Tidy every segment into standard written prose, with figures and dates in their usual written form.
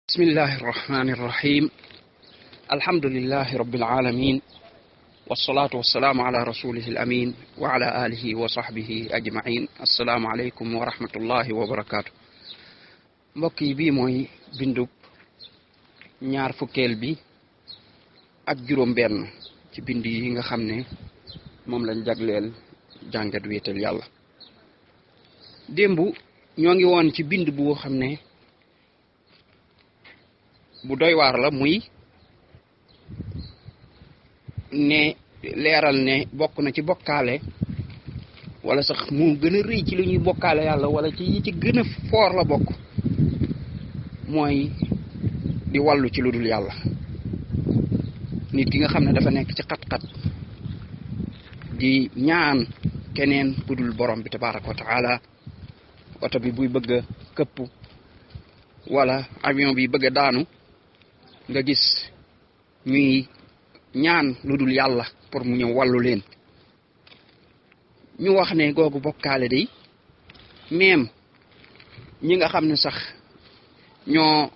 bismillahi irrahmani irrahim alhamdulilahi rabbil alamin wasalaatu wasalaamu ala rasulihi al amin wa ala alihi wa sahbihi ajmain assalaamu aleykum wa rahmatullahi wa barakaatu. mbokk yi bii mooy bindub ñaar fukkeel bi ak juróom benn ci bind yi nga xam ne moom lañ jagleel jàngat wéetal yàlla. démb ñoo ngi woon ci bind bu xam ne bu doy waar la, muy ne leeral ne bokk na ci bokkaale wala sax mu gën a rëy ci lu ñuy bokkaale yàlla wala ci yi ci gën a foor la bokk mooy di wàllu ci lu dul yàlla. nit ki nga xam ne dafa nekk ci xat-xat di ñaan keneen ku dul borom bi tabaraka wa taala, oto bi buy bëgg a këpp wala avion bi bëgg a daanu nga gis ñuy ñaan lu dul yàlla pour mu ñëw wàllu leen. ñu wax ne googu bokkaale day même ñi nga xam ne sax ñoo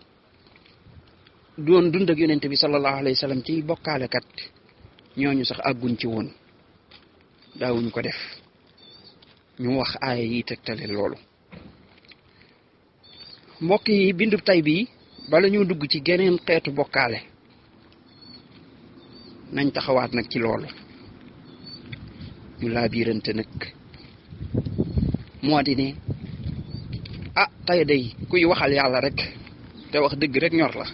doon dund ak yonente bi sallallahu alayhi wa sallam ci bokkaale kat ñooñu sax àgguñ ci woon, daawuñ ko def. ñu wax aaya yi tegtale loolu. mbokk yi bindub tay bii bala ñu dugg ci geneen xeetu bokkaale nañ taxawaat nag ci loolu. ñu laa biirante nag moo di ne tey day kuy waxal yàlla rek te wax dëgg rek ñor la,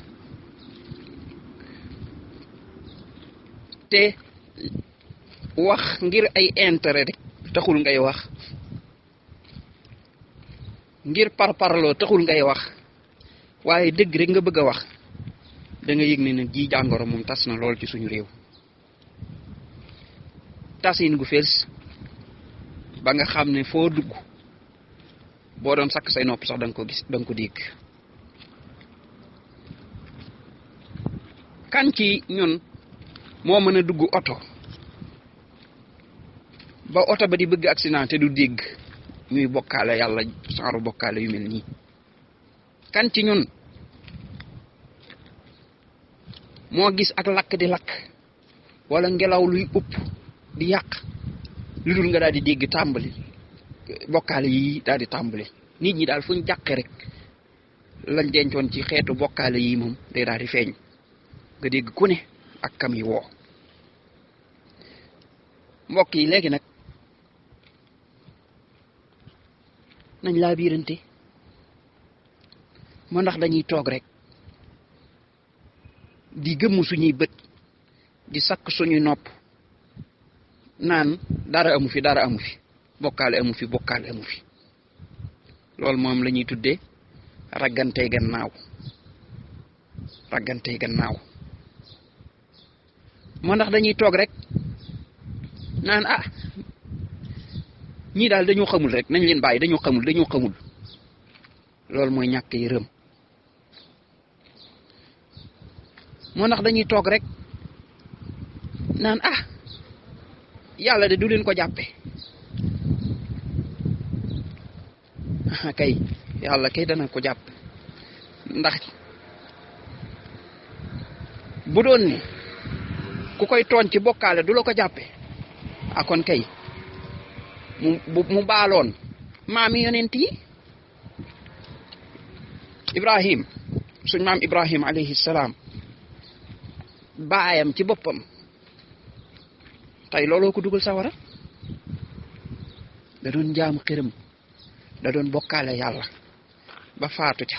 te wax ngir ay intérêt rek taxul ngay wax, ngir parparloo taxul ngay wax, waaye dëgg rek nga bëgg a wax, da nga yëg ne nag ji jàngoro moom tas na lool ci suñu réew. tasin gu fees ba nga xam ne foo dugg boo doon sakk say nopp sax da nga ko gis, da nga ko dégg. kan ci ñun moo mën a dugg oto ba oto ba di bëgg accident te du dégg ñuy bokkaale yàlla, saaru bokkaale yu mel nii? kan ci ñun moo gis ak lakk di lakk wala ngelaw luy upp di yàq lu dul nga daal di dégg tàmbali bokkaale yi daal di tàmbali? nit ñi daal fuñ jàqe rek lañ dencoon ci xeetu bokkaale yi moom day daal di feeñ, nga dégg ku ne ak kam yi woo. mbokk yi léegi nag nañ laa biirante moo ndax dañuy toog rek di gëmm suñuy bët di sakk suñuy nopp naan dara amu fi, dara amu fi, bokkaale amu fi, bokkaale amu fi. loolu moom la ñuy tuddee raggantey gannaaw. raggantey gannaaw moo ndax dañuy toog rek naan ñii daal dañoo xamul rek, nañ leen bàyyi, dañoo xamul. loolu mooy ñàkk yërëm. moo ndax dañuy toog rek naan yàlla de du leen ko jàppe. kay yàlla kay dana ko jàpp, ndax bu doon ni ku koy tooñ ci bokkaale du la ko jàppe kon kay mu baaloon maami yonent yi. Ibrahim, suñ maam Ibrahim alayhi salaam, baayam ci boppam tey looloo ko dugal sawara. da doon jaamu xiram, da doon bokkaale yàlla ba faatu ca.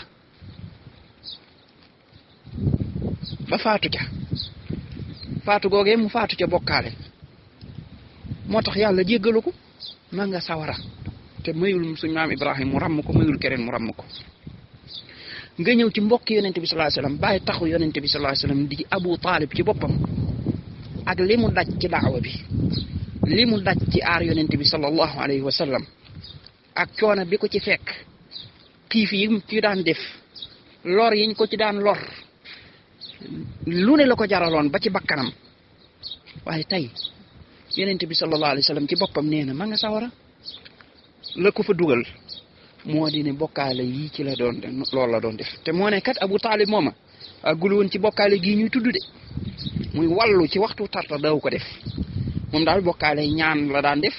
faatu googee mu faatu ca bokkaale moo tax yàlla jéggalu ko, ma nga sawara. te mayul suñ maam Ibrahim mu ràmm ko, mayul keneen mu ràmm ko. nga ñëw ci mbokk yonente bi sallallahu alayhi wasallam, bàyyi taxu yonente bi sallallahu alayhi wasallam di Abu Talib ci boppam, ak li mu daj ci daawa bi, li mu daj ci aar yonente bi sallallahu alayhi wasallam, ak coono bi ko ci fekk, xiif yi mu ci daan def, lor yiñ ko ci daan lor, lu ne la ko jaraloon ba ci bakkanam. waaye tey yonente bi sallallahu alayhi wasallam ci boppam nee na ma nga sawara. la ko fa dugal moo di ne bokkaale yii ci la doon loolu la doon def te moo ne kat Abu Taalib mooma àggul woon ci bokkaale gii ñuy tudd de muy wàllu ci waxtu tartar daw ko def moom daal bokkaale ñaan la daan def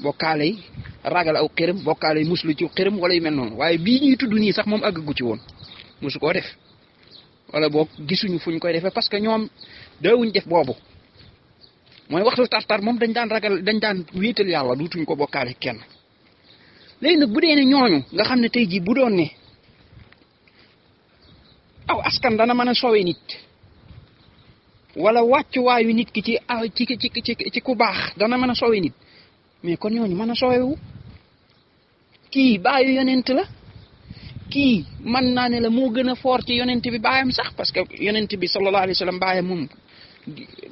bokkaale yi ragal aw xërëm bokkaale yi muslu ci xërëm wala yu mel noonu waaye bii ñuy tudd nii sax moom àggagu ci woon mosu koo def wala boog gisuñu fuñ koy defee parce que ñoom daawuñ def boobu mooy waxtu tartar moom dañ daan ragal dañ daan wéetal yàlla duutuñ ko bokkaale kenn léegi nag bu dee ne ñooñu nga xam ne tey jii bu doon ne aw askan dana mën a sowe nit wala wàccuwaayu nit ki ci ku baax dana mën a sowe nit mais kon ñooñu mën a sowewu kii baayu yonent la kii mën naa ne la moo gën a fort ci yonent bi baayam sax parce que yonent bi sallallahu alayhi wa sallam baayam moom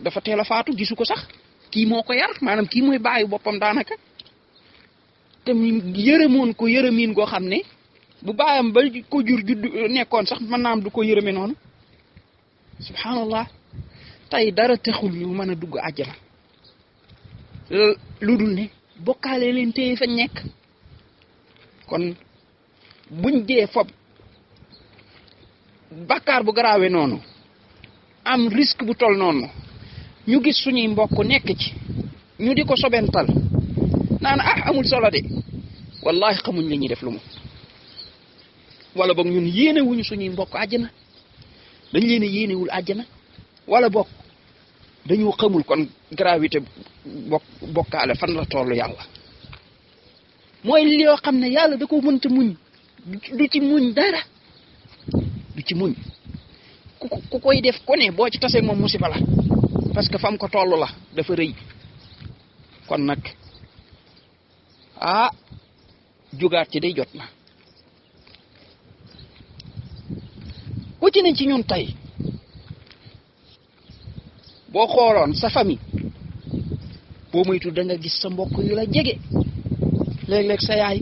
dafa teel a faatu gisu ko sax kii moo ko yar maanaam kii mooy baayu boppam daanaka te yërëmoon ko yërëmiin goo xam ne bu baayam ba ko jur judd nekkoon sax mën naa am du ko yërëme noonu subhanallah tey dara taxul ñu mën a dugg àjjana lu dul ne bokkaale leen téye fa nekk kon buñ dee fob bakkaar bu garaawee noonu am risque bu toll noonu ñu gis suñuy mbokk nekk ci ñu di ko sobental naan amul solo de wallahi xamuñ li ñuy def lu mu wala boog ñun yéene wuñu suñuy mbokk àjjana dañ leen a yéenewul àjjana wala boog dañu xamul kon gravité bokkaale fan la tollu yàlla mooy li yoo xam ne yàlla da ko mënta muñ du ci muñ dara du ci muñ ku koy def ko ne boo ci tasee moom musiba la parce que fam ko toll la dafa rëy kon nag jugaat ci day jot na ku ci ne ci ñun tey boo xooloon sa famille boo moytu da nga gis sa mbokk yu la jege léeg-léeg sa yaay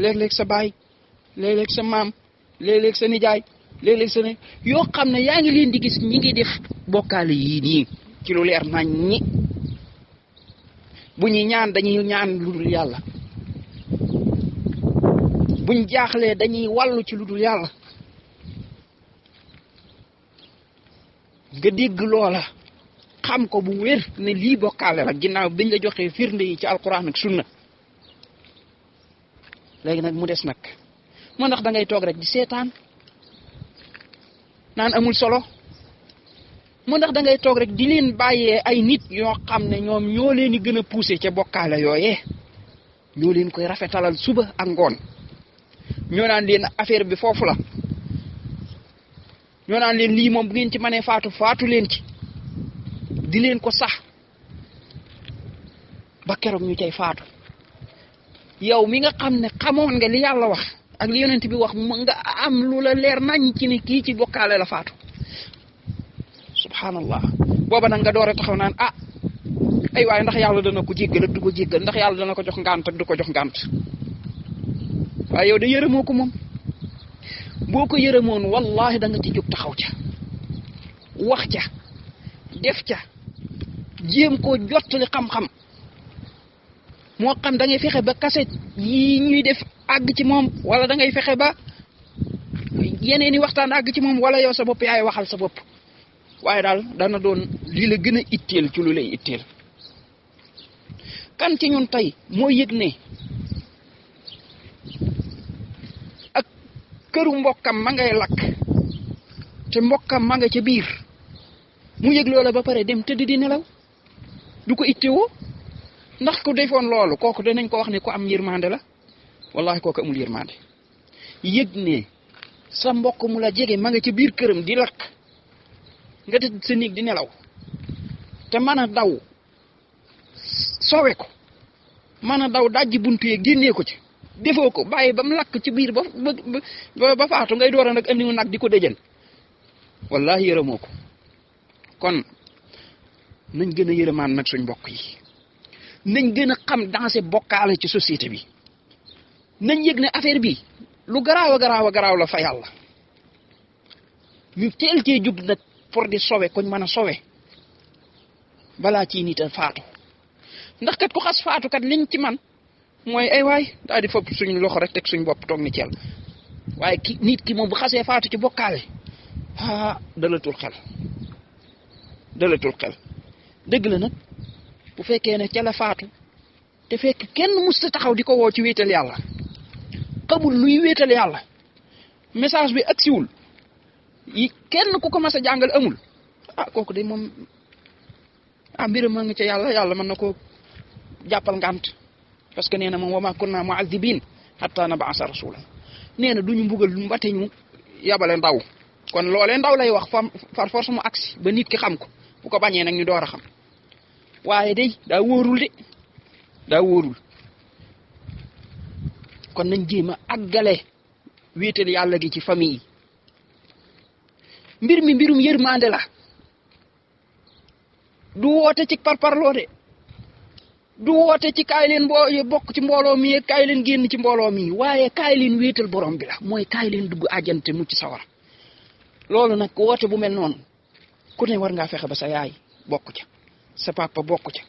léeg-léeg sa baay léeg-léeg sa maam léeg-léeg sa nijaay léeg-léeg sa ne yoo xam ne yaa ngi leen di gis ñi ngi def bokkaale yii nii ci lu leer nañ ñi bu ñuy ñaan dañuy ñaan lu dul yàlla buñ jaaxlee dañuy wàllu ci lu dul yàlla nga dégg loola xam ko bu wér ne lii bokkaale la ginnaaw biñ la joxee firnde yi ci alquran ak sunna léegi nag mu des nag moo ndax da ngay toog rek di seetaan naan amul solo moo ndax da ngay toog rek di leen bàyyee ay nit yoo xam ne ñoom ñoo leen di gën a poussé ca bokkaale yooyee ñoo leen koy rafetalal suba ak ngoon ñoo naan leen affaire bi foofu la ñoo naan leen lii moom bu ngeen ci mënee faatu leen ci di leen ko sax ba keroog ñu cay faatu yow mi nga xam ne xamoon nga li yàlla wax ak li yonent bi wax nga am lu la leer nañ ci ne kii ci bokkaale la faatu subhanallah booba nag nga door a taxaw naan ay waaye ndax yàlla dana ko jéggal ak du ko jéggal ndax yàlla dana ko jox ngànt ak du ko jox ngànt waaye yow de yërëmoo ko moom boo ko yërëmoon wallahi da nga ci jóg taxaw ca wax ca def ca jéem koo jottali xam-xam moo xam da ngay fexe ba kaset yi ñuy def àgg ci moom wala da ngay fexe ba yeneeni waxtaan àgg ci moom wala yow sa bopp yaay waxal sa bopp waaye daal dana doon lii la gën a itteel ci lu lay itteel kan ci ñun tey moo yëg ne ak këru mbokkam ma ngay lakk te mbokkam ma nga ca biir mu yëg loola ba pare dem tëdd di nelaw du ko ittewoo ndax ku defoon loolu kooku danañ ko wax ne ko am yërmande la wallahi kooku amul yërmande yëg ne sa mbokk mu la jege ma nga ca biir këram di lakk nga tëdd sa néeg di nelaw te mën a daw sowe ko mën a daw dajji buntu yi génnee ko ci defoo ko bàyyi ba mu lakk ci biir ba faatu ngay door a nag andiwu nag di ko dëjal wallahi yërëmoo ko kon nañ gën a yërëmaan nag suñ mbokk yi nañ gën a xam dansé bokkaale ci société bi nañ yëg ne affaire bi lu garaaw a garaaw la fa yàlla ñu teel cee jub nag pour di sowe koñ mën a sowe balaa ci nit a faatu ndax kat ku xas faatu kat liñ ci man mooy ay waay daal di fopp suñu loxo rek teg suñu bopp toog ni ceel waaye nit ki moom bu xasee faatu ci bokkaale dalatul xel dëgg la nag bu fekkee ne ca la faatu te fekk kenn musta taxaw di ko woo ci wéetal yàlla xamul luy wéetal yàlla message bi agsiwul yi kenn ku ko mas a jàngal amul kooku de moom mbiram ma nga ca yàlla mën na ko jàppal ngànt parce que nee na moom wa ma kunna mu'azzibin hatta nab'asa rasulan nee na duñu mbugal lu mbate ñu yabale ndaw kon loolee ndaw lay wax far force mu agsi ba nit ki xam ko bu ko bañee nag ñu door a xam waaye day daa wóorul kon nañ jéem a àggale wéetal yàlla gi ci famille yi mbirum yërmande la du woote ci parparloo de du woote ci kaay leen bokk ci mbooloo mi kaay leen génn ci mbooloo mi waaye kaay leen wéetal borom bi la mooy kaay leen dugg àjjante mucc sawara loolu nag woote bu mel noonu ku ne war ngaa fexe ba sa yaay bokk ca sa papa bokk ca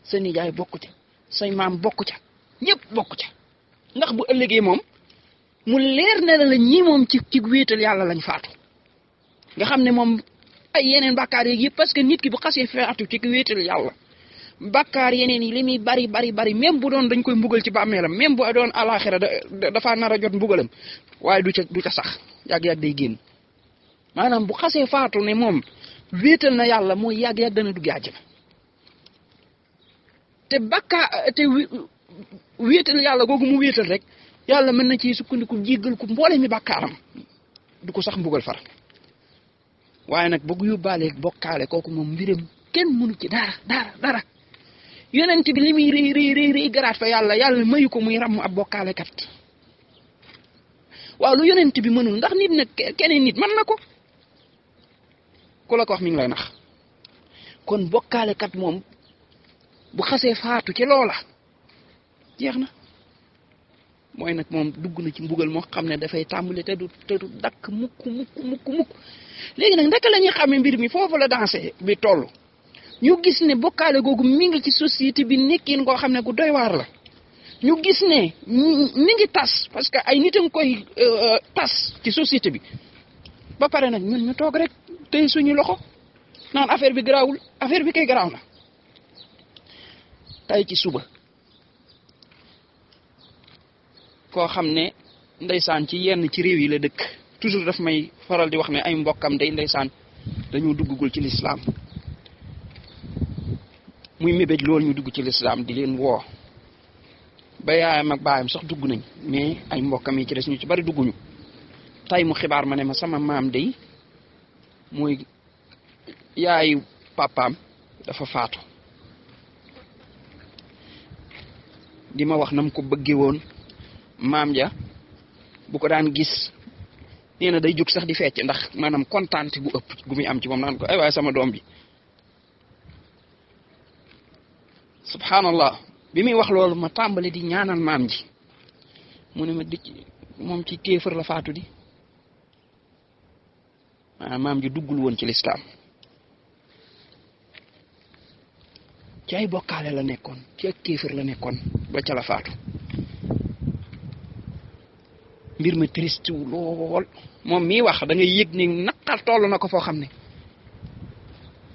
sa nijaay bokk ca say maam bokk ca ñëpp bokk ca ndax bu ëllëgee moom mu leer ne la ñii moom ci wéetal yàlla lañ faatu nga xam ne moom ay yeneen bàkkaar yeeg yëpp parce que nit ki bu xasee faatu ci wéetal yàlla bàkkaar yeneen yi li muy bari même bu doon dañ koy mbugal ci bàmmeelam même bu doon alaxira dafa nar a jot mbugalam waaye du ca sax yàgg-yàgg day génn maanaam bu xasee faatu ne moom wéetal na yàlla mooy yàgg-yàgg dana dugg àjjana te wéetal yàlla googu mu wéetal rek yàlla mën na ci sukkandiku jéggal ko mboole mi bàkkaaram du ko sax mbugal far waaye nag bëgg yóbbaale bokkaale kooku moom mbiram kenn mënu ci dara yonent bi li muy rëy garaat fa yàlla mayu ko muy ràmm ab bokkaale kat waaw lu yonent bi mënul ndax nit nag keneen nit mën na ko ku la ko wax mi ngi lay nax kon bokkaale kat moom bu xasee faatu ci loola jeex na mooy nag moom dugg na ci mbugal moo xam ne dafay tàmbali te du dakk mukk léegi nag ndaka la ñuy xamee mbir mi foofu la dansé bi toll ñu gis ne bokkaale googu mi ngi ci société bi nekkin koo xam ne gu doy waar la ñu gis ne mi ngi tas parce que ay nit a ngi koy tas ci société bi ba pare nag ñun ñu toog rek tey suñu loxo naan affaire bi garaawul affaire bi kay garaaw na tey ci suba koo xam ne ndeysaan ci yenn ci réew yi la dëkk toujours daf may faral di wax ne ay mbokkam day ndeysaan dañoo duggagul ci lislaam muy mébét loolu ñu dugg ci lislaam di leen woo ba yaayam ak baayam sax dugg nañ mais ay mbokkam yi ci des ñu ci bari dugguñu tay mu xibaar ma ne ma sama maam day mooy yaayu papaam dafa faatu di ma wax nam ko bëggee woon maam ja bu ko daan gis nee na day jóg sax di fecc ndax maanaam kontaante gu ëpp gu muy am ci moom naan ko ay waaye sama doom bi subhanallah bi muy wax loolu ma tàmbali di ñaanal maam ji mu ne ma moom ci kéefër la faatu di maam ji duggul woon ci lislaam ci ay bokkaale la nekkoon ci ak kéefër la nekkoon ba ca la faatu mbir ma triste wu lool moom mii wax da ngay yëg ni naqar toll na ko foo xam ne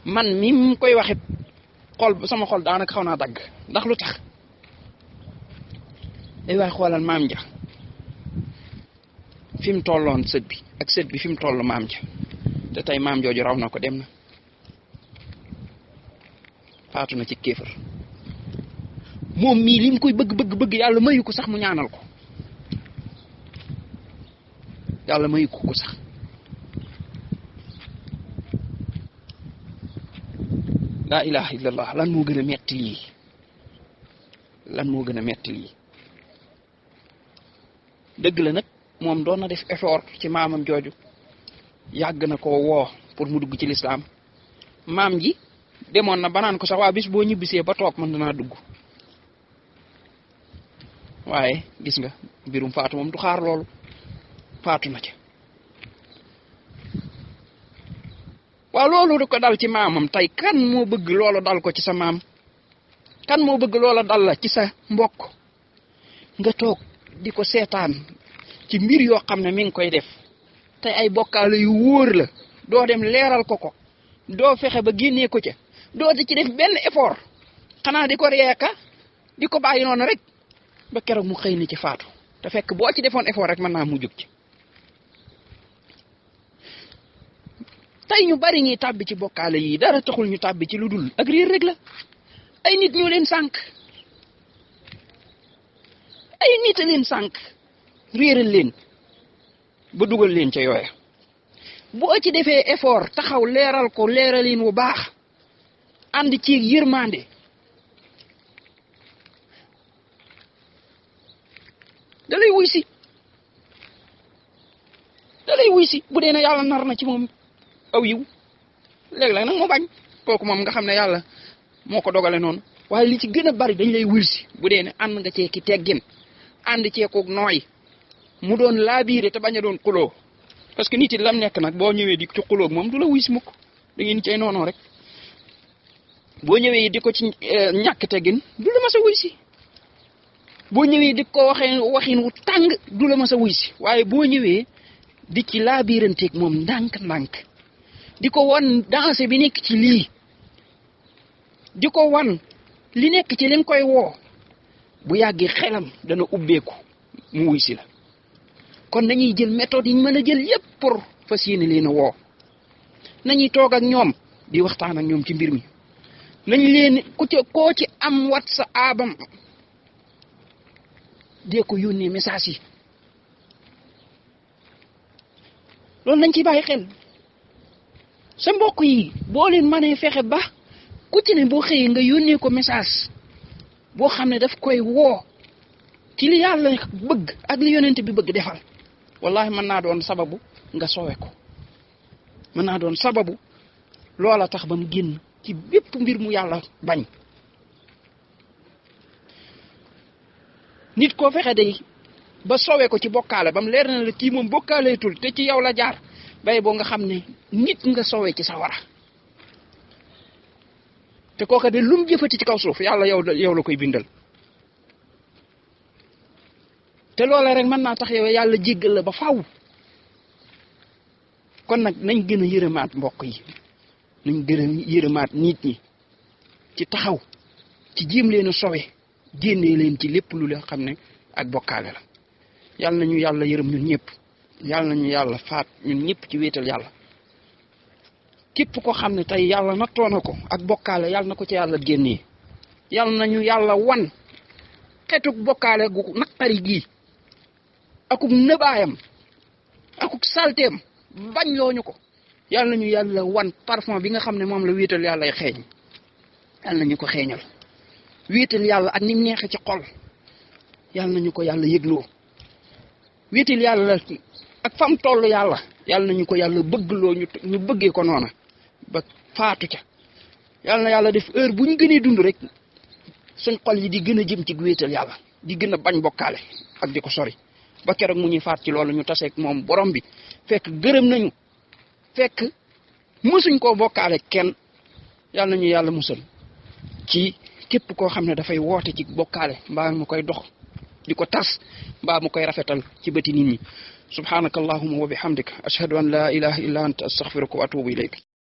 man mi mu koy waxe xol sama xol daanaka xaw naa dagg ndax lu tax day waay xoolal maam ja fi mu tolloon sët bi ak sët bi fi mu toll maam ja te tey maam jooju raw na ko dem na faatu na ci kéefër moom mii li mu koy bëgg yàlla mayu ko sax mu ñaanal ko yàlla mayu ko sax laa ilaha illallah lan moo gën a metti lii dëgg la nag moom doon na def effort ci maamam jooju yàgg na ko woo pour mu dugg ci lislaam maam ji demoon na banaan ko sax waa bis boo ñibbisee ba toog mën danaa dugg waaye gis nga mbirum faatu moom du xaar loolu faatu na ca waaw loolu du ko dal ci maamam tey kan moo bëgg loolu dal ko ci sa maam kan moo bëgg loola dal la ci sa mbokk nga toog di ko seetaan ci mbir yoo xam ne mi ngi koy def te ay bokkaale yu wóor la doo dem leeral ko doo fexe ba génnee ko ca doo di ci def benn effort xanaa di ko reeka di ko bàyyi noonu rek ba keroog mu xëy ni ci faatu te fekk boo ci defoon effort rek mën naa mu jóg ci. tey ñu bari ñuy tàbbi ci bokkaale yi dara taxul ñu tàbbi ci lu dul ak réer rek la ay nit ñoo leen sànq ay nit a leen sànq réeral leen ba dugal leen ca yooya boo ci defee effort taxaw leeral ko leeralin wu baax ànd ci yërmande da lay wuy si bu dee ne yàlla nar na ci moom aw yiw léeg-léeg nag mu bañ kooku moom nga xam ne yàlla moo ko dogale noonu waaye li ci gën a bari dañ lay wuy si bu dee ne ànd nga cee ki teggin ànd cee ko nooy mu doon laabiire te bañ a doon xuloo parce que nit it lam nekk nag boo ñëwee di ci xuloo moom du la wuy si mukk da ngeen cay noonoo rek boo ñëwee di ko ci ñàkk teggin du la mas a wuy si boo ñëwee di ko waxin wu tàng du la mas a wuy si waaye boo ñëwee di ci laabiiranteeg moom ndànk-ndànk di ko wan danger bi nekk ci lii di ko wan li nekk ci leen koy woo bu yàggee xelam dana ubbeeku mu wuy si la kon nañuy jël méthode yi ñu mën a jël yépp pour fas yéene leen a woo nañuy toog ak ñoom di waxtaan ak ñoom ci mbir mi nañ leen koo ci am WhatsApp am dee ko yónnee message yi loolu nañ ci bàyyi xel sa mbokk yi boo leen mënee fexe ba ku ci ne boo xëyee nga yónnee ko message boo xam ne daf koy woo ci li yàlla bëgg ak li yonent bi bëgg defal wallahi mën naa doon sababu nga sowe ko mën naa doon sababu loola tax ba mu génn ci bépp mbir mu yàlla bañ nit koo fexe day ba sowe ko ci bokkaale ba mu leer na la kii moom bokkaaleetul te ci yow la jaar bay boo nga xam ne nit nga sowe ci sawara te kooka de lum jëfati ci kaw suuf yàlla yow la koy bindal te loola rek mën naa tax yow yàlla jéggal la ba faaw kon nag nañ gën a yërëmaat mbokk yi nañ gën a yërëmaat nit ñi ci taxaw ci jéem leen a sowe génnee leen ci lépp lu leen xam ne ak bokkaale la yàlla nañu yàlla yërëm ñun ñëpp yàlla nañu yàlla faat ñun ñëpp ci wéetal yàlla képp ko xam ne tey yàlla nattoo na ko ak bokkaale yàlla na ko ci yàlla génnee yàlla nañu yàlla wan xetuk bokkaale gu naqari gii akuk nëbaayam akuk salteem bañ looñu ko yàlla nañu yàlla wan parfum bi nga xam ne moom la wéetal yàlla ay xeeñ yàlla nañu ko xeeñal wéetal yàlla ak ni mu neexe ci xol yàlla nañu ko yàlla yëgloo wéetal yàlla ak fam toll yàlla nañu ko yàlla bëggloo ñu bëggee ko noona ba faatu ca yàlla na yàlla def heure bu ñu gënee dund rek suñ xol yi di gën a jëm ci wéetal yàlla di gën a bañ bokkaale ak di ko sori ba keroog mu ñuy faat ci loolu ñu taseeg moom borom bi fekk gërëm nañu fekk mësuñ koo bokkaale kenn yàlla nañu yàlla musal ci képp koo xam ne dafay woote ci bokkaale mbaa mu koy dox di ko tas mbaa mu koy rafetal ci bëti nit ñi subhanaka allahumma wa bihamdika ashhadu an la ilaha illa anta astaghfiruka wa atubu ilayk